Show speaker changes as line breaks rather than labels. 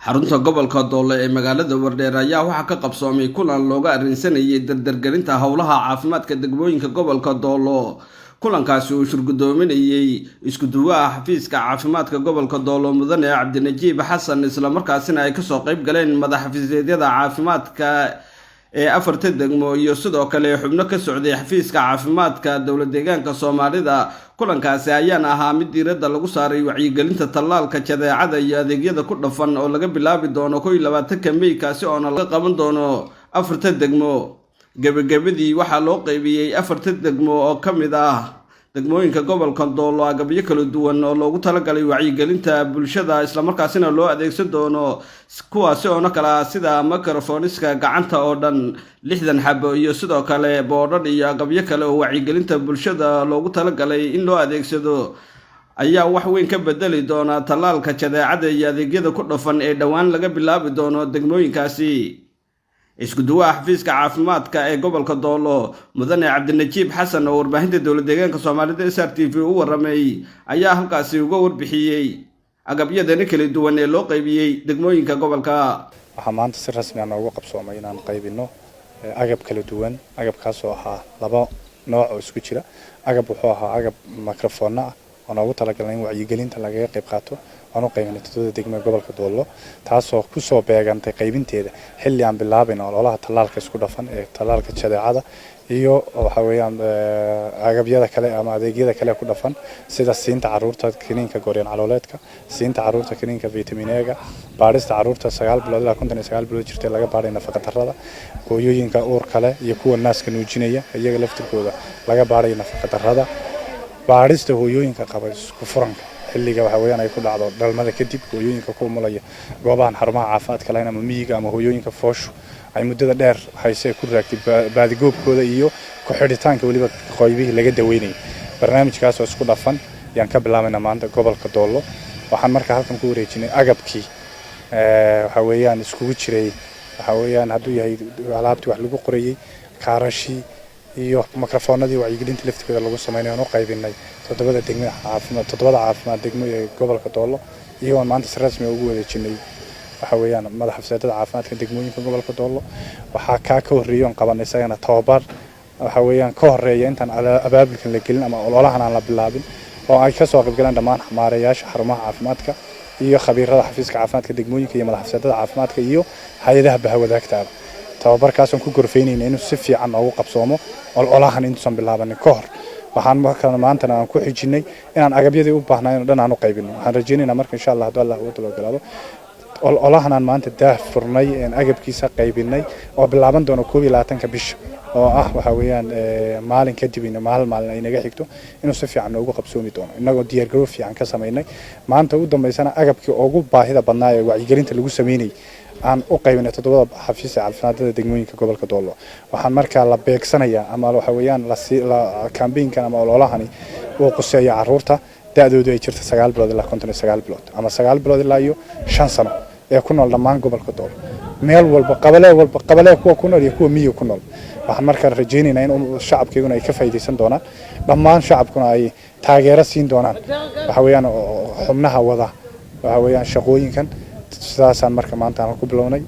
Xarunta gobolka Doolo ee magaalada Wardheer ayaa waxaa ka qabsoomay kulan looga arrinsanayay dardargelinta howlaha caafimaadka degmooyinka gobolka Doolo. Kulankaasi uu shirgudoominayey isku-duwaha xafiiska caafimaadka gobolka Doolo, Mudane Cabdinajiib Xasan, islamarkaasina ay kasoo qayb galeen madax xafiisyada caafimaadka ee afarta degmo iyo sidoo kale xubno ka socday xafiiska caafimaadka Dowlad Deegaanka Soomaalida. Kulankaasi ayaana ahaa mid diiradda lagu saaray wacyigelinta tallaalka jadeecada iyo adeegyada ku dhafan oo laga bilaabi doono 21-ka Mey, kaasi oona laga qaban doono afarta degmo. Gebagabadii waxaa loo qeybiyey afarta degmo oo ka mid ah degmooyinka gobolka Doolo agabyo kala duwan oo loogu talagalay wacyigelinta bulshada, islamarkaasina loo adeegsan doono, kuwaasi oona kale ah sida microphoniska gacanta oo dhan 60 xabo iyo sidoo kale boodhadh iyo agabyo kale oo wacyigelinta bulshada loogu talagalay in loo adeegsado, ayaa wax weyn ka bedeli doona tallaalka jadeecada iyo adeegyada ku dhafan ee dhowaan laga bilaabi doono degmooyinkaasi. Isku-duwaha xafiiska caafimaadka ee gobolka Doolo, Mudane Cabdinajiib Xasan, oo warbaahinta Dowlad Deegaanka Soomaalida SRTV u waramay, ayaa halkaasi uga warbixiyey agabyadani kala duwan ee loo qaybiyey degmooyinka gobolka.
Waxaa maanta si rasmi ah noogu qabsoomay inaan qaybino agab kala duwan. Agabkaasoo ahaa laba nooc oo isku jira. Agab wuxuu ahaa agab microfoonna ah oo noogu talagalnay in wacyigelinta lagaga qayb qaato. Waan u qaybinay toddobada degmo ee gobolka Doolo, taasoo kusoo beegantay qaybinteeda xilli aan bilaabayno ololaha tallaalka isku dhafan ee tallaalka jadeecada iyo waxa weeyaan agabyada kale ama adeegyada kale ku dhafan, sida siinta caruurta kiniinka gooryaan calooleedka, siinta caruurta kiniinka vitamin A-ga, baadhista caruurta 9 bilood ilaa 59 bilood jirtay laga baadhay nafaqa darrada, hooyooyinka uurka leh iyo kuwa naaska nuujinaya iyaga laftirkooda laga baadhayo nafaqa darrada, baadhista hooyooyinka qaba isku furanka xilliga waxa weeyaan ay ku dhacdo dhalmada kadib, hooyooyinka ku umulaya goobahan xarumaha caafimaadka lahayn ama miyiga, ama hooyooyinka fooshu ay muddada dheer hayse ku raagtay, baadigoobkooda iyo ku xidhitaanka weliba qoybihii laga daweynayay. Barnaamijkaas oo isku dhafan yaan ka bilaabaynaa maanta gobolka Doolo. Waxaan marka halkan ku wareejinay agabkii waxa weeyaan iskugu jiray, waxa weeyaan hadduu yahay alaabtii wax lagu qorayey, kaarashii iyo mikrofoonadii wacyigelinta laftigooda lagu sameynay, aan u qaybinay toddobada degmo caafimaad, toddobada caafimaad degmo ee gobolka Doolo, iyagoon maanta si rasmi ugu wareejinay waxa weeyaan madaxa xafiisyada caafimaadka degmooyinka gobolka Doolo. Waxaa kaa ka horreeyay oon qabanay isagana tababar waxa weeyaan ka horreeya intaan abaabulkan la gelin ama ololahan aan la bilaabin, oo ay ka soo qaybgaleen dhammaan maareeyaasha xarumaha caafimaadka iyo khabiirada xafiiska caafimaadka degmooyinka iyo madax xafiisyada caafimaadka iyo hay-adaha bahwadaagtaaba. Tababarkaasaan ku gorfeynayna inuu si fiican noogu qabsoomo ololahan intuusan bilaabanin ka hor. Waxaan markaa maantana aan ku xijinay inaan agabyadii u baahnayn oo dhan aan u qaybino. Waxaan rajaynaynaa marka, insha Allah, hadduu Allah ugu talagalaado, ololahan aan maanta daah furnay een agabkiisa qaybinay oo bilaaban doono 21-ka bisha, oo ah waxa weeyaan maalin kadib, maalin maalin ay naga xigto, inuu si fiican noogu qabsoomi doono, innagoo diyaargarow fiican ka samaynay. Maanta u dambaysana agabkii ugu baahida badnaa ee wacyigelinta lagu sameynayay aan u qaybinay toddobada xafiis ee caafimaadada degmooyinka gobolka Doolo. Waxaan markaa la beegsanayaa ama waxa weeyaan kambeynkan ama ololahani uu quseeya caruurta da-doodu ay jirta 9 bilood ilaa 59 bilood ama 9 bilood ilaa iyo 5 sano ee ku nool dhammaan gobolka Doolo, meel walba, qabalee walba, qabalee kuwa ku nool iyo kuwa miyiga ku nool. Waxaan markaa rajaynaynaa in shacabkeyguna ay ka faa'iidaysan doonaan, dhammaan shacabkuna ay taageero siin doonaan waxa weeyaan xubnaha wada waxa weeyaan shaqooyinkan. Sidaasaan marka maanta aan ku bilownay.